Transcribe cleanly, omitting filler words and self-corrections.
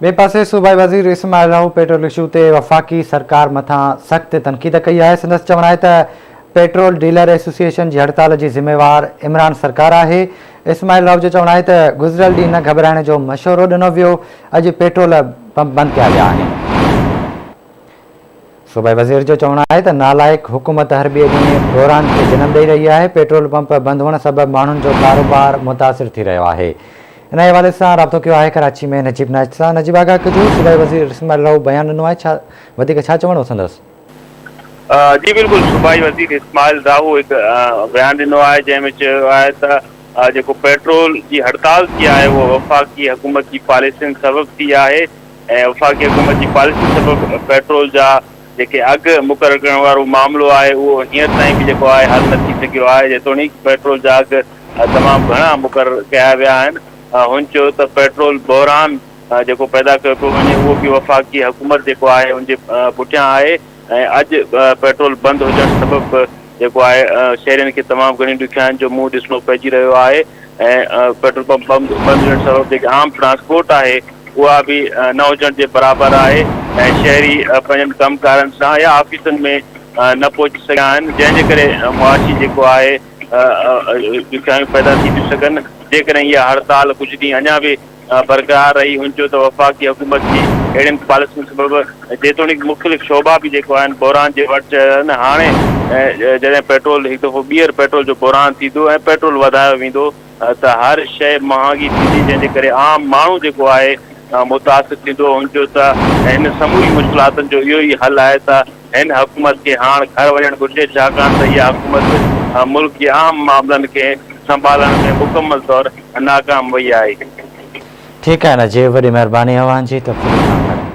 ٻئي پاسي صوبائي وزير اسماعيل راهو پيٽرول اشو تي وفاقي سرڪار مٿان سخت تنقيد ڪئي آهي، سندس چوڻ آهي ته پيٽرول ڊيلر ايسوسيئيشن جي هڙتال جي ذميوار عمران سرڪار آهي. اسماعيل راهو جو چوڻ آهي ته گذريل ڏينهن نه گهٻرائڻ جو مشورو ڏنو ويو، اڄ پيٽرول پمپ بند ڪيا ويا آهن. صوبائي وزير جو چوڻ آهي ته نالائق حڪومت هر ٻئي ڏينهن بحران کي جنم ڏئي رهي آهي، پيٽرول پمپ بند هئڻ سبب ماڻهن جو ڪاروبار متاثر ٿي رهيو آهي. ان حوالي سان رابطو ڪيو آهي ڪراچي ۾ نجيب نائچ سان. نجيب آگاهه ڪجو، صوبائي وزير اسماعيل راهو بيان ڏنو آهي، ڇا وڌيڪ ڇا چوڻ هو سندس؟ جي بلڪل صوبائي وزير اسماعيل راهو هڪ بيان ڏنو آهي جنهن ۾ چيو آهي ته جيڪو پيٽرول جي هڙتال ٿي آهي اهو وفاقي حڪومت جي پاليسين سبب ٿي آهي ۽ وفاقي حڪومت جي پاليسي سبب پيٽرول جا جيڪي اگهه مقرر ڪرڻ وارو معاملو آهي اهو هينئر تائين به جيڪو آهي حل نه ٿي سگهيو آهي جيتوڻيڪ پيٽرول جا اگهه تمام گهڻا مقرر ڪيا ويا آهن هن چيو ته پيٽرول بحران جيڪو پيدا ڪيو پيو وڃي اهو به وفاقي حڪومت جيڪو آهي ان جي پٺيان آهي ۽ اڄ پيٽرول بند هجڻ سبب جيڪو آهي شهرين کي تمام گهڻي ڏکيائين جو منهن ڏسڻو پئجي رهيو آهي ۽ پيٽرول پمپ بند هجڻ سبب جيڪي عام ٽرانسپورٽ آهي اها به نه هجڻ جي برابر آهي ۽ شهري پنهنجن ڪم ڪارن سان يا آفيسن ۾ نه پهچي سگهيا آهن جنهن جي ڪري معاشي جيڪو آهي ڏکيائيون پيدا ٿي ٿيون سگهن جيڪڏهن اها هڙتال ڪجهه ڏينهن اڃا به برقرار رهي. هن چيو ته وفاقي حڪومت جي اهڙين پاليسين سبب جيتوڻيڪ مختلف شعبا به جيڪو آهن بحران جي ور چڙهيل آهن هاڻي جڏهن پيٽرول هڪ دفعو ٻيهر پيٽرول جو بحران ٿيندو ۽ پيٽرول وڌايو ويندو ته هر شيء مهانگي ٿيندي جنهن جي ڪري عام ماڻهو جيڪو آهي متاثر ٿيندو. هن چيو ته هن سموري مشڪلاتن جو اهو ئي حل آهي ته هن حڪومت کي هاڻ گهر وڃڻ گهرجي ڇاڪاڻ ته اها حڪومت ملڪ جي اهم معاملن کي سنڀالڻ ۾ مڪمل طور ناڪام وئي آهي. ٺيڪ آهي نجيب وڏي مهرباني اوهان جي تفصيلي جانڪاري.